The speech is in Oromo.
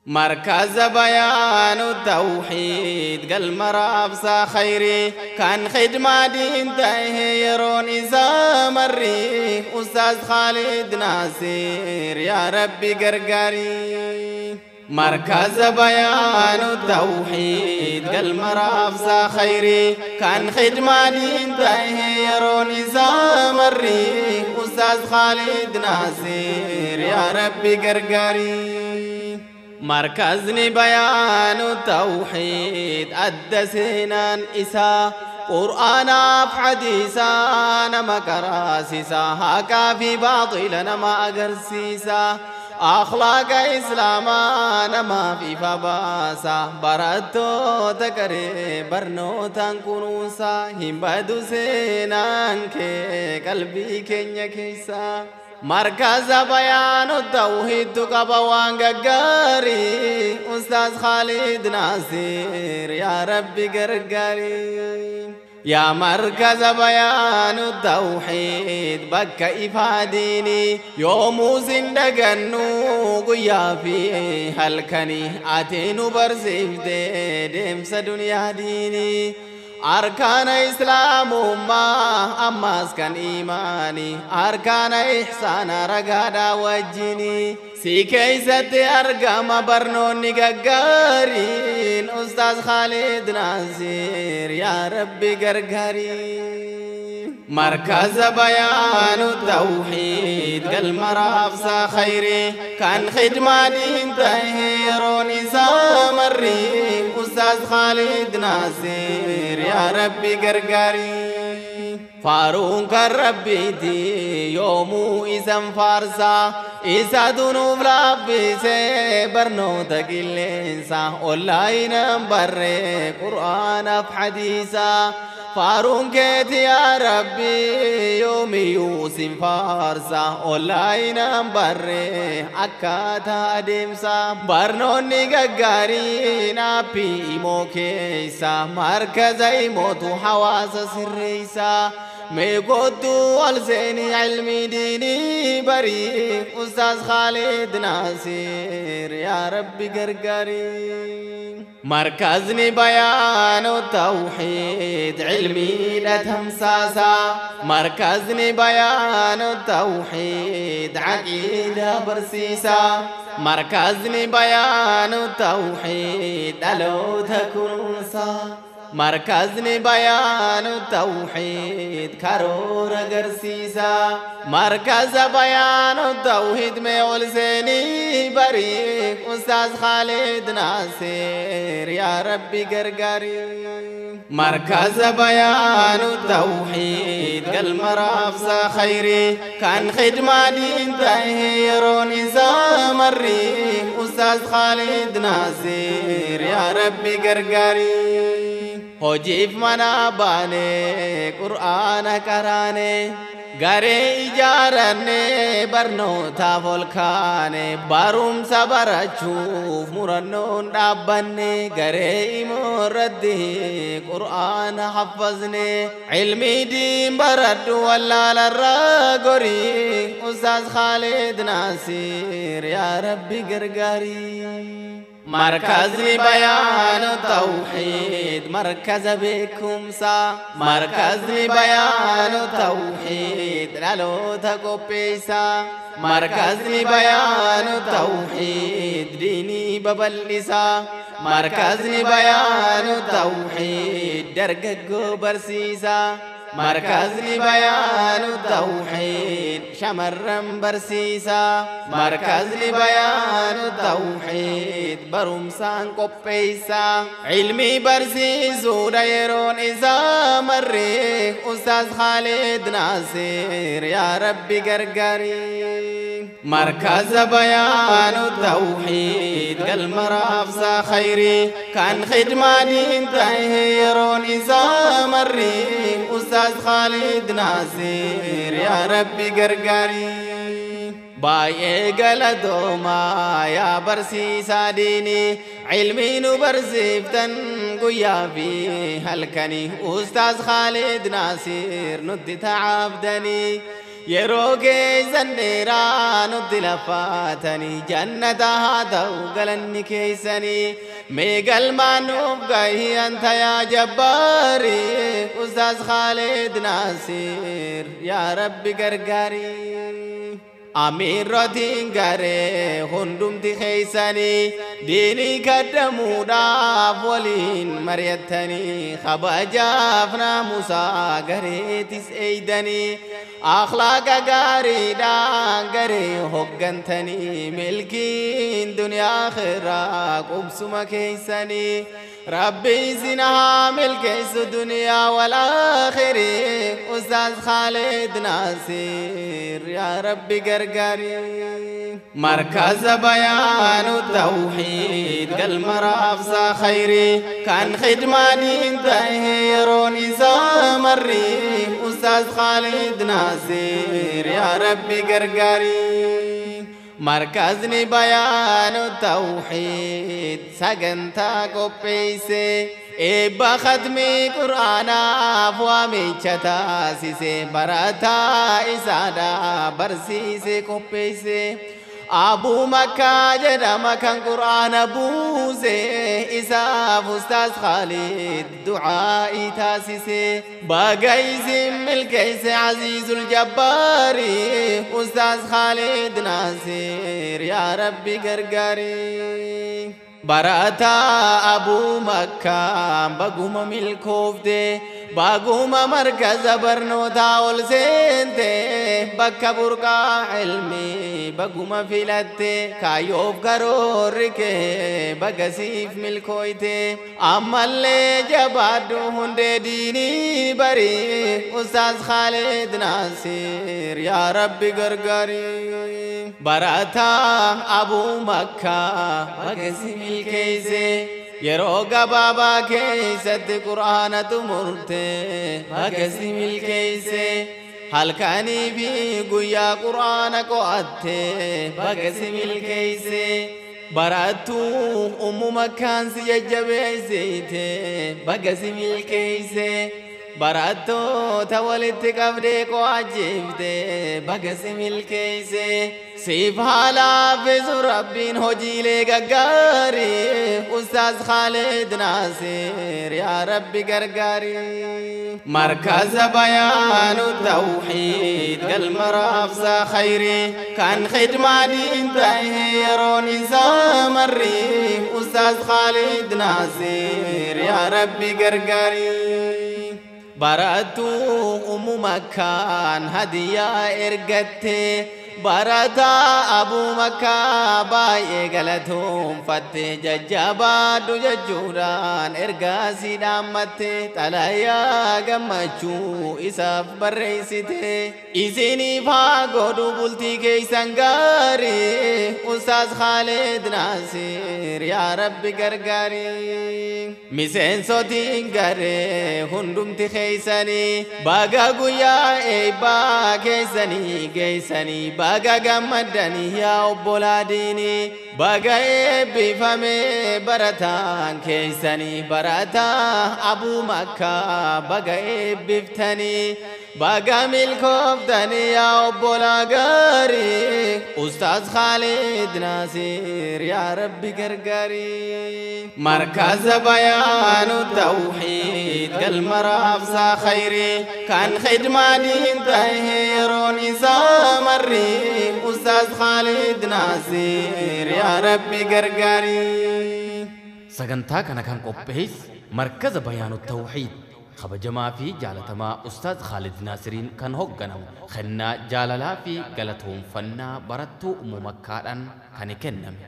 مركز بيان التوحيد قال مرابسة خيري كان خدمة دين تهيرون إذا مري أستاذ خالد ناصر يا ربي قرقري. مركز بيان التوحيد قال مرابسة خيري كان خدمة دين تهيرون إذا مري أستاذ خالد ناصر يا ربي قرقري. مركزني بيان التوحيد أدى سنان إسا قرآن في حديثا نما كراسيسا هكا في باطل نما أقرسيسا أخلاق إسلاما نما في فباسا برتو تكري برنو تنكنوسا همبدو سنان كي قلبي كنيا كيسا. مركز بيان التوحيد قبوان قاري أستاذ خالد ناصر يا ربي قرقري. يا مركز بيان التوحيد بك إفاديني يوم زندقنو قيا في هلكني أتينو برزيف دي ديمس دنيا ديني أركان إسلام ما أماس كان إيماني أركان إحسان رقادا وجيني سيكيسة أرقام برنوني ققارين أستاذ خالد ناصر يا ربي قرقاري. مركز بيان التوحيد قال مرابسة خيري كان خدمة دين تهيرون إذا مري أستاذ خالد ناصر يا ربي قرقري. فاروق ربي دي يومو إذا فارسا إذا دنوب ربي سي برنو تقلنسا أولاين بري قرآن في حديثا فاروق يا ربي يومي يوسف فارسا أولاين بري أكاتا ديمسا برنوني غغاري نابي موكيسا مركز موتو حواس سريسا ميقودو الزيني علمي ديني بري أستاذ خالد ناصر يا ربي قرقري. مركزني بيان التوحيد علمي لتمساسا مركزني بيان التوحيد عقيدة برسيسا مركزني بيان التوحيد ألو تكونسا مركزني بيان التوحيد كرور قرسيسا مركز بيان التوحيد ميول سيني بري أستاذ خالد ناصر يا ربي قرقري. مركز بيان التوحيد قال مرابسة خيري كان خدمة دين تهيرون إذا مري أستاذ خالد ناصر يا ربي قرقري. hojiif mana baane qur'aana qaraane garee ijaaranne barnootaaf ol kaane barumsa barachuuf murannoon dhaabbanne garee imoo irratti qur'aana haffazne ilmii diin baradhu wallaalarraa gorii Ustaaz Khaalid Naasir yaa Rabbi gargaarii. مركز بيان التوحيد مركز بكم سا مركز بيان التوحيد لالو تقبيسا مركز بيان التوحيد ديني ببلسا مركز بيان التوحيد درقق برسيسا مركز بيان التوحيد شمرم برسيسا مركز بيان التوحيد برمسان قبيسا علمي برسيسو دايرون إذا مريخ أستاذ خالد ناصر يا ربي قرقري. مركز بيان التوحيد قال مرافسة خيري كان خدمة دين تهيرون إذا مريخ أستاذ خالد ناصر يا ربي قرقري. باي قلدوما يا برسيسا ديني علمي نبرزفتن قيا في هلكني أستاذ خالد ناصر ندي تعبدني Yeroo keessan dheeraa nutti lafaatanii jannata haa ta'u galanni keessanii mee galmaan nuuf gahi anta yaa jabbaari Ustaaz Khaalid Naasir yaa Rabbi gargaari. Amiirrotiin garee hundumti keessanii diinii kaddamuudhaaf waliin mari'attanii kabajaaf naamusaa gareetis eeydanii akhlaaqa gaariidhaan garee hoggantanii milkiin duniyaa akhiraa qubsuma keessanii Rabbi isin haa milkeessu duniyaa wal akhirii Ustaaz Khaalid Naasir yaa Rabbi gargaari. Markaza bayaanu tawxiid galma raabsaa khayrii kan khidmaa diin ta'e yeroon isaa marri Ustaaz Khaalid Naasir yaa Rabbi gargaari. Markazni bayaanu tawxiid sagantaa qopheeyse eebba khatmii qur'aanaaf waamicha taasise barataa isaadha barsiise qopheeyse Abuu Makkaa jedhama kan qur'aana buuse isaaf Ustaaz Khaalid du'aa'ii taasise baga isin milkeeyse Aziizul Jabbaari Ustaaz Khaalid Naasir yaa Rabbi gargaari. Barataa Abuu Makkaa baguma milkoofte baguma markaza barnootaa ol seente bakka burqaa ilmii baguma filatte kaayyoof karoorri kee baga siif milkooyte ammallee jabaadhu hundee diinii bari Ustaaz Khaalid Naasir yaa Rabbi gargaari. Barataa Abuu Makkaa baga si milkeeyse yeroo gabaabaa keessatti qur'aana xumurte baga si milkeeyse halkanii fi guyyaa qur'aana qo'atte baga si milkeeyse barattuu Ummu Makkaan si jajjabeessite baga si milkeeyse barattoota walitti qabdee qo'achiifte baga si milkeeyse siif haa laaffisu Rabbiin hojiilee gaggaarii Ustaaz Khaalid Naasir yaa Rabbi gargaari. Markaza bayaanu tawxiid galma raabsaa khayrii kan khidmaa diin ta'e yeroon isaa marri Ustaaz Khaalid Naasir yaa Rabbi gargaari. Barattuu Ummu Makkaan hadiyaa ergatte barataa Abuu Makkaa baay'ee galatoonfatte jajjabaadhu jechuudhaan ergaa si dhaammatte xalayaa gammachuu isaaf barreessite isiniif haa godhu bultii keessan gaarii Ustaaz Khaalid Naasir yaa Rabbi gargaari. Miseensotiin garee hundumti keessanii baga guyyaa eebbaa keessanii geessanii baga gammaddanii yaa obbolaa diinii baga eebbifame barataan keessanii barataa Abuu Makkaa baga eebbiftanii baga milkooftanii yaa obbolaa gaarii Ustaaz Khaalid Naasir yaa Rabbi gargaari. Markaza bayaanu tawxiid galma raabsaa khayrii kan khidmaa diin ta'e yeroon isaa marri Ustaaz Khaalid Naasir yaa Rabbi gargaari. Sagantaa kana kan qopheesse markaza bayaanu tawxiid kabajamaa fi jaalatamaa Ustaaz Khaalid Naasiriin kan hoogganamu kennaa jaalalaa fi galatoonfannaa barattuu Ummu Makkaadhaan kan kenname.